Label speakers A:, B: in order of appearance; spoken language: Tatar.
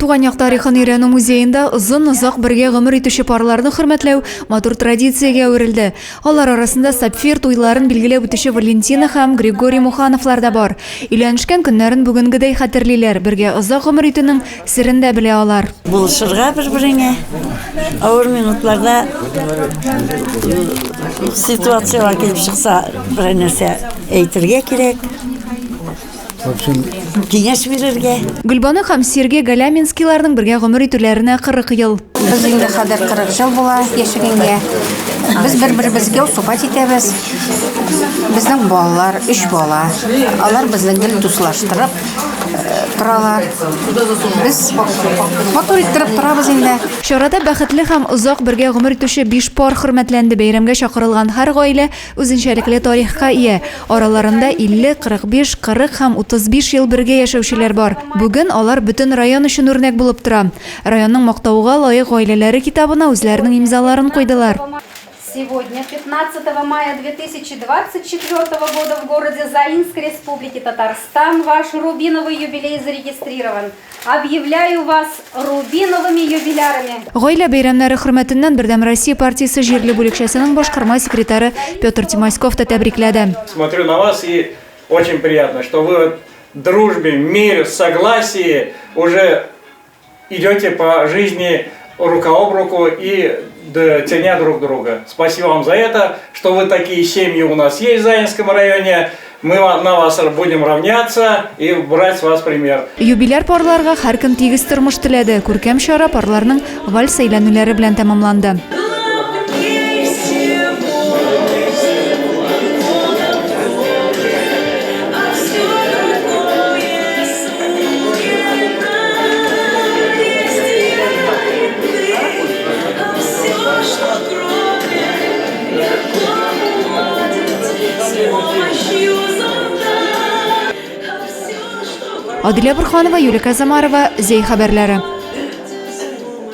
A: Туган як тарихын өйрәнү музеенда озын-озак бергә гомер итүче парларны хөрмәтләү матур традициягә әверелде. Алар арасында сапфир туйларын билгеләп үтүче Валентина һәм Григорий Мухановлар да бар. Өйләнешкән көннәрен бүгенгедәй хәтерлиләр, бергә озак гомер итүнең серен дә белә алар.
B: Булышырга бер-береңә, авыр минутларда ситуацияләр килеп чыкса, берәр нәрсә әйтергә кирәк. Киңәш бирергә.
A: Гөлбану һәм Сергей Галяминскийларның бергә гомер итүләренә 40 ел.
C: Без инде хәзер 40 ел була яшәгәнгә. Без бер-беребезгә уступать итәбез. Безнең балалар, өч бала. Алар безне гел дуслаштырып э, торалар. Без матур иттереп торабыз инде.
A: Чарада бәхетле һәм озак бергә гомер итүче биш пар хөрмәтләнде. Бәйрәмгә чакырылган һәр гаилә Үзенчәлекле тарихка ия. Араларында 50, 45, 40 һәм 35 ел бергә яшәүчеләр бар. Бүген алар бөтен район өчен үрнәк булып тора. Районның мактауга лаек гаиләләре китабына үзләренең имзаларын куйдылар.
D: Сегодня, 15 мая 2024 года в городе Заинск Республики Татарстан ваш рубиновый юбилей зарегистрирован. Объявляю вас рубиновыми юбилярами!
A: Гаилә бәйрәмнәре хөрмәтеннән Бердәм Россия партиясе җирле бүлекчәсенең башкарма секретаре Петр Тимоськов та тәбрикләде.
E: Смотрю на вас и очень приятно, что вы в дружбе, мире, в согласии уже идете по жизни рука об руку и ценя друг друга. Спасибо вам за это, что вы такие семьи у нас есть в Заинском районе. Мы на вас будем равняться и брать с вас пример.
A: Юбиляр парларга һәркем тигез тормыш теләде. Күркәм чара парларның вальс әйләнүләре белән тәмамланды. Адилә Борханова, Юлия Казамарова, Зәй хәбәрләре.